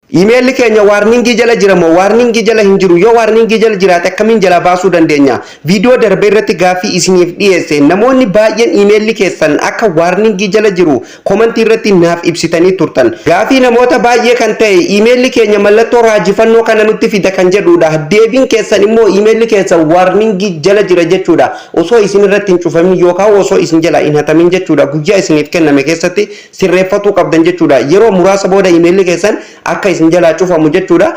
Iimeelli keenya warningii jala jira moo warningii jala hin jiru? Yoo warningii jala jiraate, akkamiin jala baasuu dandeenya? Viidiyoo darbe irratti gaaffii isiniif dhiyeesse. Namoonni baay'een iimeelli keessan akka warningii jala jiru komantii irratti naaf ibsitanii turtan. Gaaffii namoota baay'ee kan ta'e iimeelli keenya mallattoo raajifannoo kana nutti fida kan jedhudha. Deebiin keessan immoo iimeelli keessan warningii jala jira jechuudha. Osoo isin irratti hin cufamin yookaan osoo isin jala hin hatamin jechuudha. Guyyaa isiniif kenname keessatti sirreeffatuu qabdan jechuudha. Yeroo muraasa booda iimeelli keessan akka isin jalaa cufamu jechuudha.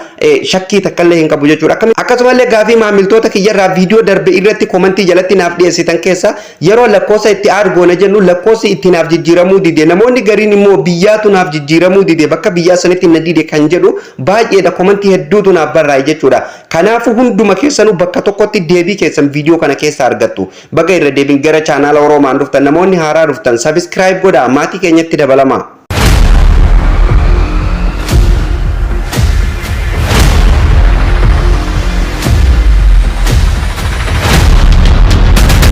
Shakkii takkallee hin qabu jechuudha. Akkasumallee gaafii maamiltoota kiyyarraa viidiyoo darbe irratti komantii jalatti naaf dhiyeessitan keessa yeroo lakkoofsa itti add goona jennu lakkoofsi itti naaf jijjiiramuu dide. Namoonni gariin immoo biyyaatu naaf jijjiiramuu dide, bakka biyyaa sanitti na dide kan jedhu baay'eedha. Komantii hedduutu naaf barraa'e jechuudha. Kanaafuu hunduma keessanuu bakka tokkotti deebii keessan viidiyoo kana keessa argattu. Baga irra deebiin gara chaanaala Oroomaan dhuftan. Namoonni haaraa dhuftan subscribe godhaa, maatii keenyatti dabalamaa.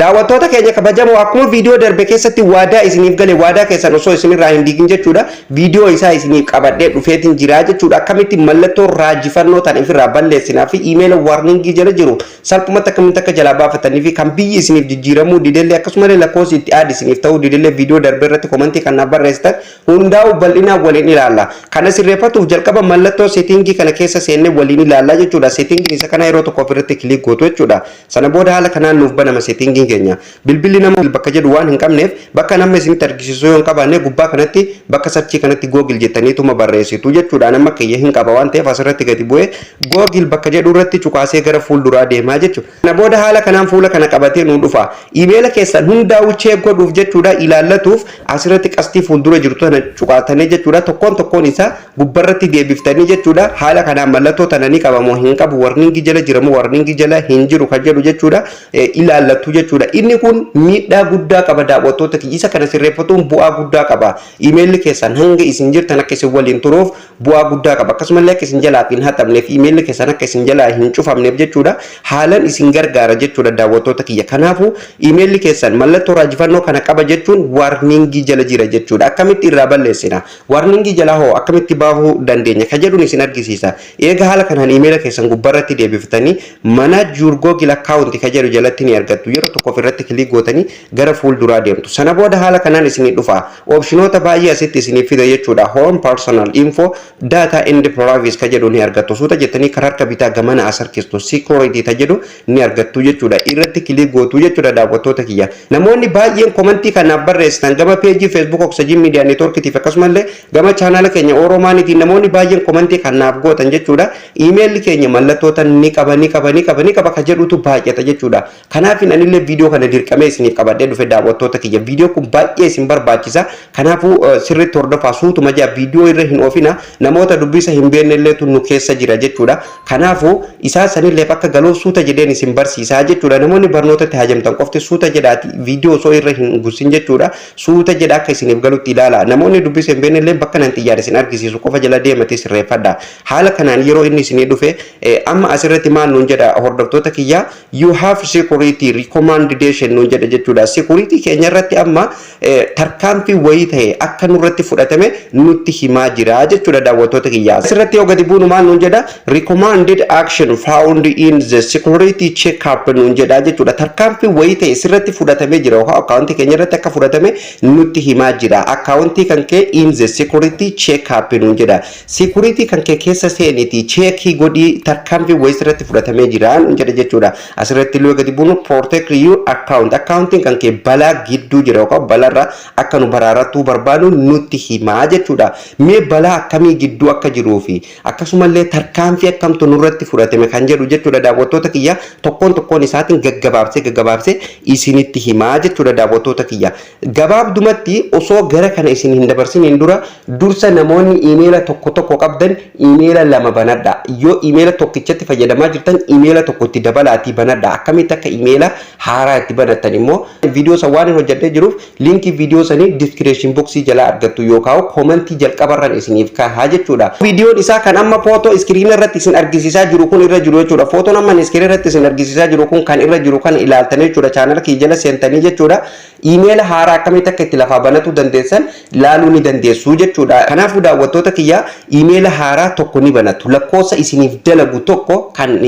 Daawwattoota keenya kabajamoo, akkuma viidiyoo darbe keessatti waadaa isiniif gale, waadaa keessan osoo isinirraa hin diigin jechuudha, viidiyoo isaa isiniif qabadhee dhufeetiin jira jechuudha. Akkamitti mallattoo raajifannoo tan ofirraa balleessinaa fi iimeela warningii jala jiru salphumatti akkamitti akka jalaa baafatanii fi kan biyyi isiniif jijjiiramuu didellee, akkasumallee lakkoofsi itti add isiniif ta'uu didellee, viidiyoo darbe irratti komantii kan naaf barreessitan hundaa'u bal'inaan waliin ilaalla. Kana sirreeffatuuf jalqaba mallattoo settingii kana keessa seennee waliin ilaallaa jechuudha. Settingiin isa kana yeroo tokko ofirratti click gootu jechuudha. Sana booda haala kanaan nuuf banama settingiin keenya. Bilbilli nama bakka jedhu waan hin qabneef, bakka nama isinitti argisiisu yoo hin qabaanne, gubbaa kanatti bakka searchii kanatti Google jettaniituma barreessitu jechuudha. Nama kiyya hin qaba waan ta'eef asirratti gadi bu'ee Google bakka jedhu irratti cuqaasee gara fuulduraa deemaa jechuudha. Kana booda haala kanaan fuula kana qabatee nu dhufa. Iimeela keessan hundaa'uu check godhuuf jechuudha, ilaallatuuf asirratti qastii fuuldura jirtu tana cuqaatanii jechuudha. Tokkoon tokkoon isaa gubbarratti deebiftanii jechuudha. Haala kanaan mallattoo tana ni qaba moo hin qabu, warningii jala jira moo warningii jala hin jiru kan jedhu jechuudha, ilaallattu jechuudha. Inni kun miidhaa guddaa qaba, daawwattoota kiyya. Isa kana sirreeffatuun bu'aa guddaa qaba. Iimeelli keessan hanga isin jirtan akka isin waliin turuuf bu'aa guddaa qaba. Akkasumallee akka isin jalaa hin hatamneef, iimeelli keessan akka isin jalaa hin cufamneef jechuudha. Haalan isin gargaara jechuudha, daawwattoota kiyya. Kanaafuu iimeelli keessan mallattoo raajifannoo kana qaba jechuun warningii jala jira jechuudha. Akkamitti irraa balleessina? Warningii jalaa hoo akkamitti baafuu dandeenya? Ka jedhuun isin argisiisa. Eega haala kanaan iimeela keessan gubbarratti deebiftanii, "Manage your Google account" ka jedhu jalatti ni argattu. Yeroo tokko ofirratti click gootanii gara fuulduraa deemtu. Sana booda haala kanaan isinii dhufa. Optionoota baay'ee asitti isinii fida jechuudha. Home, personal info, data and privacy ka jedhu ni argattu. Suuta jettanii karaa harka bitaa gamana as harkistu. Security ta jedhu ni argattu jechuudha. Irratti click gootu jechuudha, daawwattoota kiyya. Namoonni baay'een komantii kanaaf barreessitan gama peejii Facebook Oxygen Media Networkitiif, akkasumallee gama chaanaala keenya Oromaanitiin namoonni baay'een komantii kanaaf gootan jechuudha. Iimeelli keenya mallattoota ni qaba, ni qaba, ni qaba, ni qaba ka jedhutu baay'ata jechuudha. Kanaaf anillee viidiyoo kana dirqamee isiniif qabadhee dhufe, daawwattoota kiyya. Viidiyoo kun baay'ee isin barbaachisa. Kanaafuu sirriitti hordofaa, suutuma jaa viidiyoo irra hin oofina. Namoota dubbisa hin beekne illeetu nu keessa jira jechuudha. Kanaafuu isaan sanillee akka galuuf suuta jedheen isin barsiisaa jechuudha. Namoonni barnootatti hajamtan qofti suuta jedhaati viidiyoo osoo irra hin gusin jechuudha. Suuta jedha, akka isiniif galutti ilaala. Namoonni dubbisa hin beekne illee bakka nan xiyyaara isin argisiisu qofa jala deematee sirreeffadha. Haala kanaan yeroo inni isinii dhufe, amma asirratti maal nuun jedha, hordoftoota kiyyaa? "You have security recommendation" nuun jedha jechuudha. Security keenya irratti amma tarkaanfii wayii ta'e akka nurratti fudhatame nutti himaa jira jechuudha, daawwattoota kiyyaa. Asirratti yoo gadi buunu maal nuun jedha? "Recommended action found in the security check-up" nuun jedha jechuudha. Tarkaanfii wayii ta'e sirratti fudhatamee jira yookaan akkaawuntii keenya irratti akka fudhatame nutti himaa jira. Akkaawuntii kan kee "in the security check-up" nuun jedha. Security kan kee keessa seeniti checkii godhii, tarkaanfii wayii sirratti fudhatamee jira nuun jedha jechuudha. Asirratti illee gadi buunu "protect your account", akkaawuntiin kan kee balaa gidduu jira yookaan balaarra akka nu baraaratuu barbaadu nutti himaa jechuudha. Mee balaa akkamii gidduu akka jiruu fi akkasumallee tarkaanfii akkamtu nurratti fudhatame kan jedhu jechuudha, daawwattoota kiyya, tokkoon tokkoon isaatiin gaggabaabsee gaggabaabsee isinitti himaa jechuudha, daawwattoota kiyya. Gabaabdumatti osoo gara kana isin hin dabarsiniin dura dursa namoonni iimeela tokko tokko qabdan iimeela lama banadha. Yoo iimeela tokkichatti fayyadamaa jirtan, iimeela tokko itti dabalaatii banadha. Akkamitti akka iimeela haaraa Haaraa itti banattan immoo viidiyoo san waan hin hojjedhee jiruuf, liinkii viidiyoo sanii description boxii jalaa argattu yookaan commentii jalqabarran isiniif kahaa jechuudha. Viidiyoon isaa kan amma footoo screena irratti isin argisiisaa jiru kun irra jiru jechuudha. Footoon amma screena irratti isin argisiisaa jiru kun kan irra jiru kan ilaaltanii jechuudha. Channela kiyya jala seentanii jechuudha. Iimeela haaraa akkamitti akka itti lafaa banatuu dandeessan laaluu ni dandeessu jechuudha. Kanaafuu daawwattoota kiyya, iimeela haaraa tokko ni banattu. Lakkoofsa isiniif dalagu tokko kan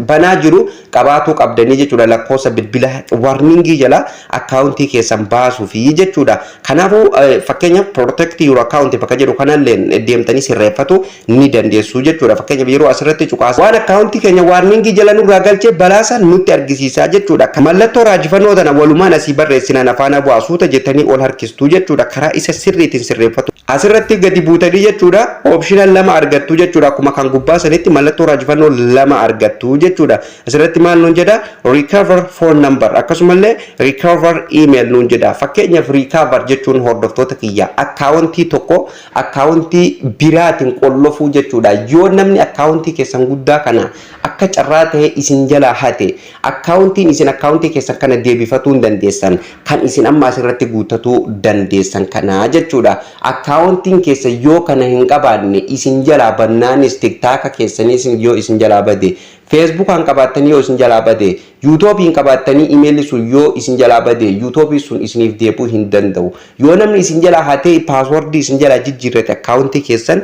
banaa jiru qabaatuu qabdanii jechuudha. Lakkoofsa bilbila warningii jala akkaawuntii keessan baasuufi jechuudha. Kanaafuu fakkeenyaaf "protect your account" bakka jedhu kanallee deemtanii sirreeffatu ni dandeessu jechuudha. Fakkeenyaaf yeroo asirratti cuqaasa waan akkaawuntii keenya warningii jala nurraa galchee balaasa nutti argisiisaa jechuudha. Mallattoo raajifannoo tana walumaan asii barreessinaan afaan bu'aa suuta jettanii ol harkistuu jechuudha. Karaa isa sirriitiin sirreeffatu. Asirratti gadi buutanii jechuudha. Optiona lama argattu jechuudha. Akkuma kan gubbaa sanitti mallattoo raajifannoo lama argattu jechuudha. Asirratti maal nuun jedha? Recover phone number, akkasumallee recover email nuun jedha. Fakkeenyaaf recover jechuun, hordoftoota kiyya, akkaawuntii tokko akkaawuntii biraatiin qollofuu jechuudha. Yoo namni akkaawuntii keessan guddaa kana akka carraa ta'e isin jalaa hate, akkaawuntiin isin akkaawuntii keessan kana deebifatuu hin dandeessan, kan isin amma asirratti guuttatuu dandeessan kana jechuudha. Akkaawuntiin keessa yoo kana hin qabaanne isin jalaa bannaanis, TikToka keessanis yoo isin jalaa bade, Facebookaan qabaattanii yoo isin jalaa bade, YouTubeiin qabaattanii imeelli sun yoo isin jalaa bade, YouTubeii sun isiniif deebi'uu hin danda'u. Yoo namni isin jalaa hatee passwordii isin jalaa jijjiirrate, akkaawuntii keessan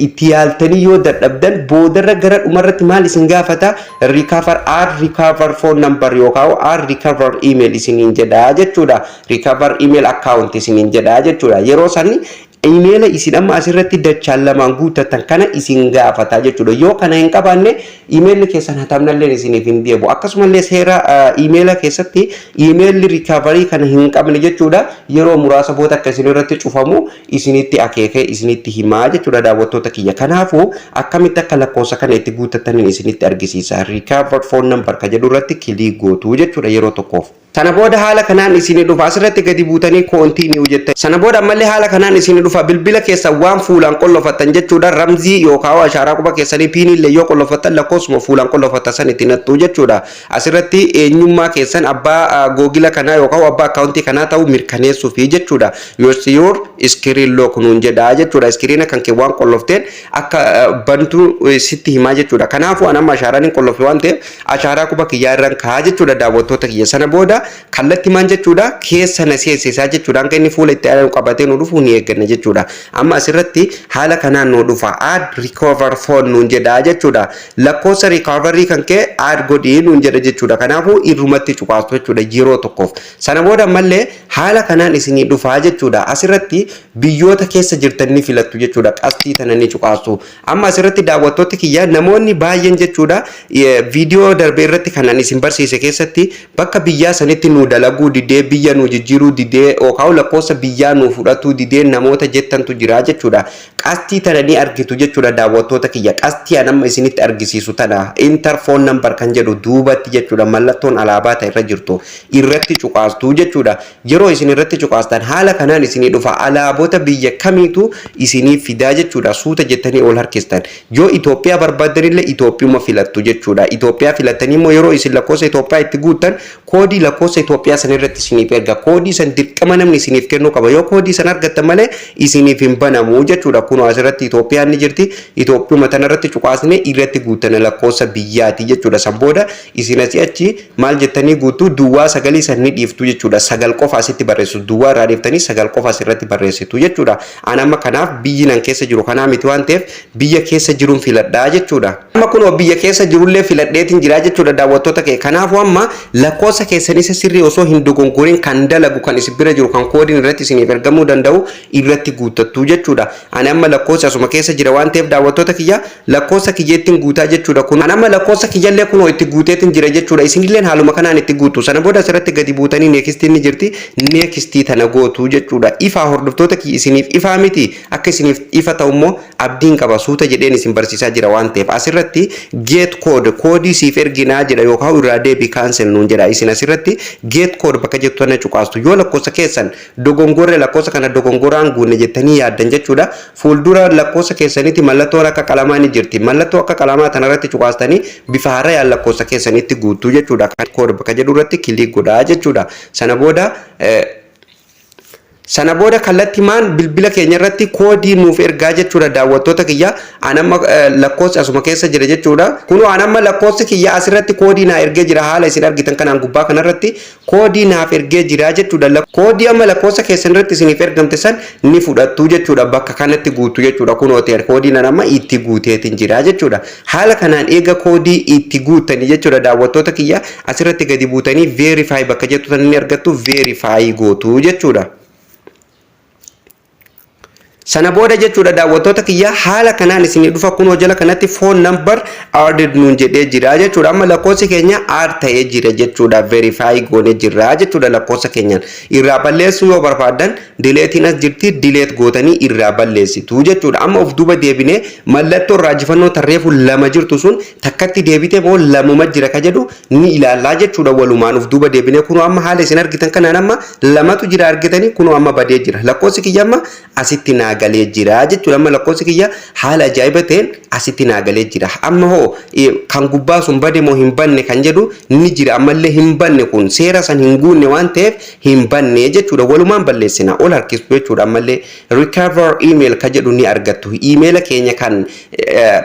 itti yaaltanii yoo dadhabdan, boodarra gara dhumarratti maal isin gaafata? Recover, add recover phone number yookaan add recover email isiniin jedha jechuudha. Recover email account isiniin jedha jechuudha. Yeroo sani imeela isin amma asirratti dachaan lamaan guuttatan kana isin gaafata jechuudha. Yoo kana hin qabaanne imeelli keessan hatamnallee isiniif hin deebi'u. Akkasumallee seera imeela keessatti imeelli recovery kana hin qabne jechuudha. Yeroo muraasa booda akka isin irratti cufamu isinitti akeekee isinitti himaa jechuudha, daawwattoota kiyya. Kanaafuu akkamitti akka lakkoofsa kana itti guuttataniin isinitti argisiisa. Recover phone number ka jedhu irratti click gootu jechuudha yeroo tokkoof. Sana booda haala kanaan isinii dhufa. Asirratti gadi buutanii continue jette. Sana booda ammallee haala kanaan isinii dhufa. Bilbila keessa waan fuulaan qollofattan jechuudha. Ramzii yookaan ashaaraa quba keessanii, PINii illee yoo qollofattan, lakkoofsuma fuulaan qollofattan san itti nattuu jechuudha. Asirratti eenyummaa keessan abbaa Google kanaa yookaan abbaa akkaawuntii kanaa ta'uu mirkaneessuufi jechuudha. "Your screen lock" nuun jedha jechuudha. Screena kan kee waan qollofteen akka bantu sitti himaa jechuudha. Kanaafuu an amma ashaaraan hin qollofe waan ta'eef ashaaraa quba kiyyaa irraan kaa'aa jechuudha, daawwattoota kiyya. Sana booda kallattii maan jechuudha, keessa na seensisaa jechuudha. Hanga inni fuula itti aanu qabatee nu dhufu ni eegganna jechuudha. Amma asirratti haala kanaan nu dhufa. "Add recover phone" nuun jedha jechuudha. Lakkoofsa recovery kan kee add godhii nuun jedha jechuudha. Kanaafuu irrumatti cuqaastu jechuudha yeroo tokkoof. Sana booda ammallee haala kanaan isinii dhufaa jechuudha. Asirratti biyyoota keessa jirtan ni filattu jechuudha. Qastii tana ni cuqaastu. Amma asirratti, daawwattoota kiyya, namoonni baay'een jechuudha, viidiyoo darbe irratti kanan isin barsiise keessatti bakka biyyaa sanitti nu dalaguu didee, biyya nu jijjiiruu didee, yookaan lakkoofsa biyyaa nu fudhatuu didee namoota jettantu jira jechuudha. Qastii tana ni argitu jechuudha, daawwattoota kiyya. Qastii an amma isinitti argisiisu tana, "enter phone number" kan jedhu duubatti jechuudha, mallattoon alaabaa ta'e irra jirtu irratti cuqaastuu jechuudha. Yeroo isin irratti cuqaastan haala kanaan isinii dhufa. Alaabota biyya kamiitu isinii fidaa jechuudha. Suuta jettanii ol harkistan. Yoo Itoophiyaa barbaaddanillee Itoophiyuma filattu jechuudha. Itoophiyaa filattanii immoo yeroo isin lakkoofsa Itoophiyaa itti guuttan, koodii lakkoofsa Itoophiyaa san irratti isiniif erga. Koodii san dirqama namni isiniif kennuu qaba. Yoo koodii san argattan malee isiniif hin banamu jechuudha. Kunoo asirratti Itoophiyaan ni jirti. Itoophiyuma tanarratti cuqaasne irratti guuttan lakkoofsa biyyaati jechuudha. San booda isin asii achi maal jettanii guutuu? Duwwaa sagalii san ni dhiiftu jechuudha. Sagal qofa asitti barreessu. Duwwaa irraa dhiiftanii sagal qofa asirratti barreessitu jechuudha. An amma kanaaf biyyi nan keessa jiru kanaa miti waan ta'eef biyya keessa jiruun filadhaa jechuudha. Amma kunoo biyya keessa jirullee filadheetiin jira jechuudha, daawwattoota kee. Kanaafuu amma lakkoofsa keessan isa sirrii osoo hin dogongorin kan dalagu, kan isin bira jiru, kan koodiin irratti isiniif ergamuu danda'u irratti guuttattu jechuudha. Ani amma lakkoofsa asuma keessa jira waan ta'eef, daawwattoota kiyya, lakkoofsa kiyyeettiin guutaa jechuudha. Kun ani amma lakkoofsa kiyyallee kunoo itti guuteetiin jira jechuudha. Isinilleen haaluma kanaan itti guutu. Sana booda asirratti gadi buutanii nextiin ni jirti. Nextii tana gootu jechuudha. Ifaa, hordoftoota kiyya, isiniif ifaa miti? Akka isiniif ifa ta'u immoo abdiin qaba, suuta jedheen isin barsiisaa jira waan ta'eef. Asirratti "get code", koodii siif erginaa jedha yookaan irraa deebii "cancel" nuun jedha. Isin asirratti Get code bakka jettu tana cuqaastu. Yoo lakkoofsa keessan dogongorre, lakkoofsa kana dogongoraan guunne jettanii yaaddan jechuudha, fuuldura lakkoofsa keessanitti mallattoon akka qalamaa ni jirti. Mallattoo akka qalamaa tanarratti cuqaastanii bifa haarayaan lakkoofsa keessanitti guutuu jechuudha. Code bakka jedhu irratti click godhaa jechuudha. Sana booda kallattimaan bilbila keenya irratti koodii nuuf ergaa jechuudha, daawwattoota kiyya. Anamma lakkoofsi asuma keessa jira jechuudha. Kunoo anamma lakkoofsi kiyya asirratti koodii naa ergee jira. Haala isin argitan kanaan gubbaa kanarratti koodii naaf ergee jira jechuudha. Koodii amma lakkoofsa keessan irratti isiniif ergamte san ni fudhattu jechuudha. Bakka kanatti guutu jechuudha. Kunoo ta'e, koodii nan amma itti guuteetiin jira jechuudha. Haala kanaan eega koodii itti guuttanii jechuudha, daawwattoota kiyya, asirratti gadi buutanii verify bakka jettu san ni argattu, verify gootu jechuudha. Sana booda jechuudha, daawwattoota kiyya, haala kanaan isinii dhufa. Kunoo jala kanatti "phone number added" nuun jedhee jira jechuudha. Amma lakkoofsi keenya add ta'ee jira jechuudha. Verify goonee jirra jechuudha lakkoofsa keenyaan. Irraa balleessuu yoo barbaadan deleteiin as jirti, delete gootanii irraa balleessitu jechuudha. Amma of duuba deebinee mallattoo raajifannoo tarreefu lama jirtu sun takkatti deebitee moo lamuma jira ka jedhu ni ilaallaa jechuudha. Walumaan of duuba deebinee kunoo amma haala isin argitan kanaan amma lamatu jira argitanii, kunoo amma badee jira. Lakkoofsi kiyya amma asitti naa galee jira jechuudha. Amma lakkoofsi kiyya haala ajaa'iba ta'een asitti naa galee jira. Amma hoo kan gubbaa sun bade moo hin banne kan jedhu ni jira. Ammallee hin banne, kun seera san hin guunne waan ta'eef hin banne jechuudha. Walumaan balleessina, ol harkisu jechuudha. Ammallee recover email ka jedhu ni argattu. Iimeela keenya kan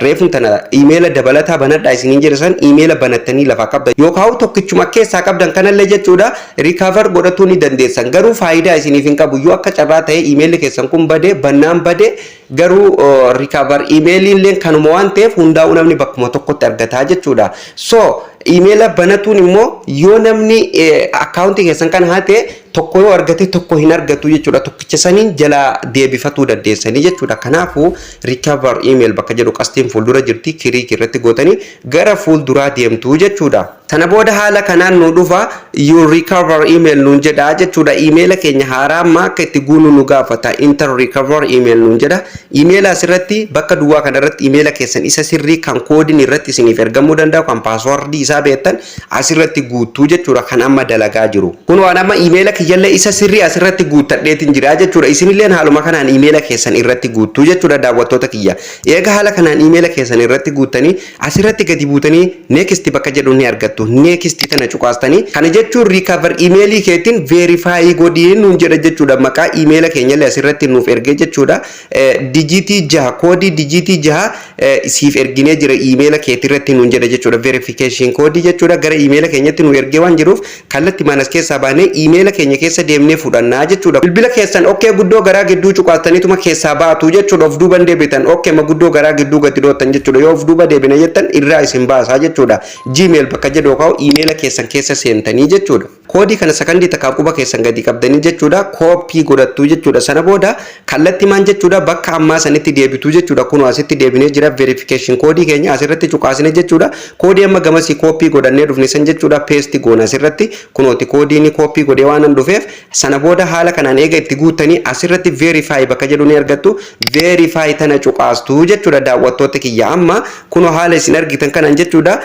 reefun tana iimeela dabalataa banadhaa isiniin jedhe san iimeela banattanii lafaa qabdan yookaan tokkichuma keessaa qabdan kanallee jechuudha, recover godhatuu ni dandeessan. Garuu faayidaa isiniif hin qabu. Yoo akka carraa ta'e iimeelli keessan kun bade, bannaan bade, garuu recover iimeeliillee kanuma waan ta'eef hundaa'uu namni bakkuma tokkotti argataa jechuudha. So iimeela banatuun immoo yoo namni akkaawuntii keessan kana haate tokko yoo argate tokko hin argatu jechuudha. Tokkicha saniin jala deebifatuu dandeessanii jechuudha. Kanaafuu recover email bakka jedhu qastiin fuuldura jirti, click irratti gootanii gara fuulduraa deemtu jechuudha. Sana booda haala kanaan nu dhufa, "your recover email" nuun jedha jechuudha. Iimeela keenya haaraa amma akka itti guunu nu gaafata. "Enter recover email" nuun jedha. Iimeela asirratti bakka duwwaa kanarratti iimeela keessan isa sirrii kan koodiin irratti isiniif ergamuu danda'u, kan paaswordii isaa beektan asirratti guutuu jechuudha, kan amma dalagaa jiru. Kun waan amma iimeela kiyyallee isa sirrii asirratti guuttadheetiin jira jechuudha. Isinilleen haaluma kanaan iimeela keessan irratti guutuu jechuudha, daawwattoota kiyya. Eega haala kanaan iimeela keessan irratti guuttanii asirratti gadi buutanii next bakka jedhu ni argattu. Next tana cuqaastanii, kana jechuun recover iimeelii keetiin verify godhii nuun jedha jechuudha. Maqaa iimeela keenyallee asirratti nuuf ergee jechuudha. Dijiitii 6, koodii dijiitii 6 siif erginee jira iimeela keetirratti nuun jedha jechuudha. Verification koodii jechuudha, gara iimeela keenyatti nu ergee waan jiruuf kallattii maanas keessaa baanee iimeela keenya keessa deemnee fudhannaa jechuudha. Bilbila keessan okay guddoo garaa gidduu cuqaastaniituma keessaa baatu jechuudha. Of duuban deebitan, okay ma guddoo garaa gidduu gadi dhoottan jechuudha. Yoo of duuba deebina jettan irraa isin baasaa jechuudha. Gmail bakka jedhu yookaan iimeela keessan keessa seentanii jechuudha. Koodii kana sakandii takkaa quba keessan gadi qabdanii jechuudha, copy godhattu jechuudha. Sana booda kallattii maan jechuudha, bakka ammaa sanitti deebitu jechuudha. Kunoo asitti deebinee jira. Verification koodii keenya asirratti cuqaasne jechuudha. Koodii amma gamasii copy godhannee dhufne san jechuudha, paste goona asirratti. Kunooti koodiin copy godhee waan an dhufeef, sana booda haala kanaan eega itti guuttanii asirratti verify bakka jedhu ni argattu. Verify tana cuqaastu jechuudha, daawwattoota kiyya. Amma kunoo haala isin argitan kanaan jechuudha,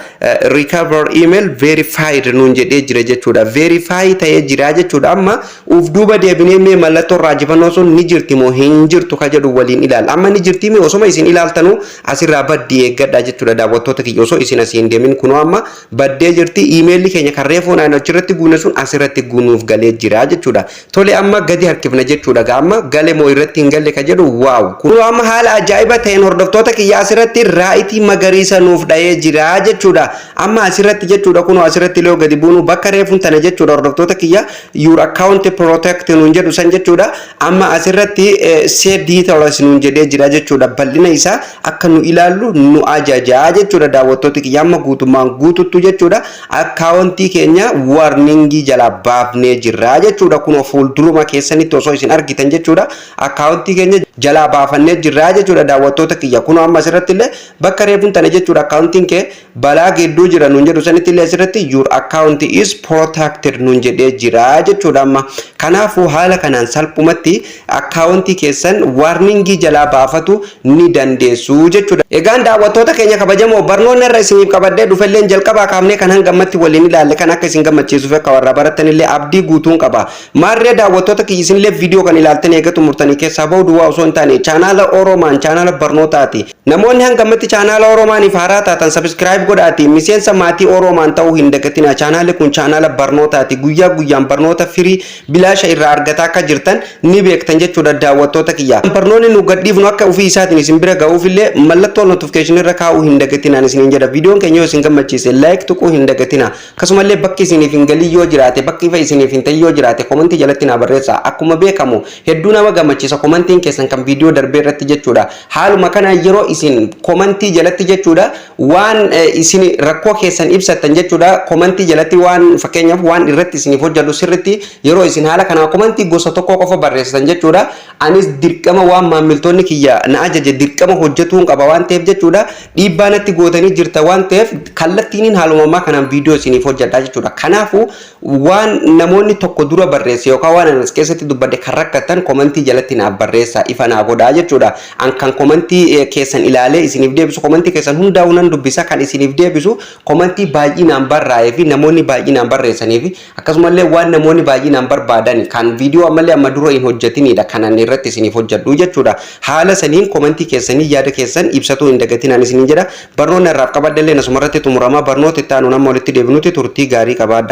"recover email verified" nuun jedhee jira jechuudha. Verify ta'ee jira jechuudha. Amma uf duuba deebinee mee mallattoo raajifannoo sun ni jirti moo hin jirtu ka jedhu waliin ilaala. Amma ni jirti mee osoma isin ilaaltanuu asirraa baddii eeggadha jechuudha, daawwattoota kiyya. Osoo isin asii hin deemin kunoo amma baddee jirti. Iimeelli keenya kan reefuu naan achirratti guune sun asirratti guunuuf galee jira jechuudha. Tole, amma gadi harkifna jechuudha. Amma gale moo irratti hin galle ka jedhu. Wow, kunoo amma haala ajaa'iba ta'een, hordoftoota kiyya, asirratti raayitii magariisa nuuf dha'ee jira jechuudha. Amma asirratti jechuudha, kunoo asirratti illee gadi buunu bakka reefuun tana jechuudha, hordoftoota kiyya, "your account protect" nuun jedhu san jechuudha. Amma asirratti "see details" nuun jedhee jira jechuudha. Bal'ina isaa akka nu ilaallu nu ajajaa jechuudha, daawwattoota kiyya. Amma guutummaan guututtu jechuudha, akkaawuntii keenya warningii jalaa baafnee jirra jechuudha. Kunoo fuulduruma keessanitti osoo isin argitan jechuudha, akkaawuntii keenya Jalaa baafannee jirraa jechuudha, daawwattoota kiyya. Kunoo amma asirratti illee bakka reefuun tana jechuudha, akkaawuntiin kee balaa gidduu jira nuun jedhu sanitti illee asirratti "Your account is protected" nuun jedhee jira jechuudha amma. Kanaafuu haala kanaan salphumatti akkaawuntii keessan warningii jalaa baafatu ni dandeessu jechuudha. Egaan daawwattoota keenya kabajamoo, barnoonni irra isiniif qabadhee dhufelleen jalqabaa kaafnee kan hanga ammatti waliin ilaalle kan akka isin gammachiisuuf akka warra barattanillee abdii guutuun qaba. Maarree daawwattoota kiyya, isinillee viidiyoo kan ilaaltan eegatu murtanii keessaa bahu duwwaa osoo hin taane, chaanaala Oromaan chaanaala barnootaati. Namoonni hanga ammatti chaanaala Oromaaniif haaraa taatan subscribe godhaati miseensa maatii Oromaan ta'uu hin dagatina. Chaanaalli kun chaanaala barnootaati. Guyyaa guyyaan barnoota firii bilaasha irraa argataa akka jirtan ni beektan jechuudha, daawwattoota kiyya. Barnoonni nu gadhiifnu akka ofii isaatiin isin bira ga'uufillee mallattoo notification irra kaa'uu hin dagatinaan isiniin jedha. Viidiyoon keenya yoo isin gammachiise like tuquu hin dagatina. Akkasumallee bakki isiniif hin galin yoo jiraate, bakki ifa isiniif hin ta'in yoo jiraate, komantii jalatti naa barreessa. Akkuma beekamu hedduu nama gammachiisa komantiin keessan kan viidiyoo darbee irratti jechuudha. Haaluma kana yeroo isin komantii jalatti jechuudha waan isin rakkoo keessan ibsattan jechuudha, komantii jalatti waan fakkeenyaaf waan irratti isiniif hojjedhu sirritti yeroo isin haala kanaa komantii gosa tokko qofa barreessitan jechuudha, anis dirqama waan maamiltoonni kiyya na ajaje dirqama hojjetuun qaba waan ta'eef jechuudha, dhiibbaa natti gootanii jirta waan ta'eef kallattiiniin haaluma ammaa kanaan viidiyoo isiniif hojjedha jechuudha. Kanaafuu waan namoonni tokko dura barreesse yookaan waan anas keessatti dubbadhe kan rakkattan komantii jalatti naaf barreessa, ifa naa godhaa jechuudha. An kan komantii keessan ilaalee isiniif deebisu, komantii keessan hundaa'uu nan dubbisa, kan isiniif deebisu komantii baay'inaan barraa'ee fi namoonni baay'inaan barreessanii fi akkasumallee waan namoonni baay'inaan barbaadan kan viidiyoo ammallee amma dura hin hojjetinidha kanan irratti isiniif hojjedhu jechuudha. Haala saniin komantii keessanii yaada keessan ibsatuu hin dagatinaan isiniin jedha. Barnoonni irraaf qabadhellee asumarratti xumurama. Barnoota itti aanu nama walitti deebinutti turtii gaarii qabaadha.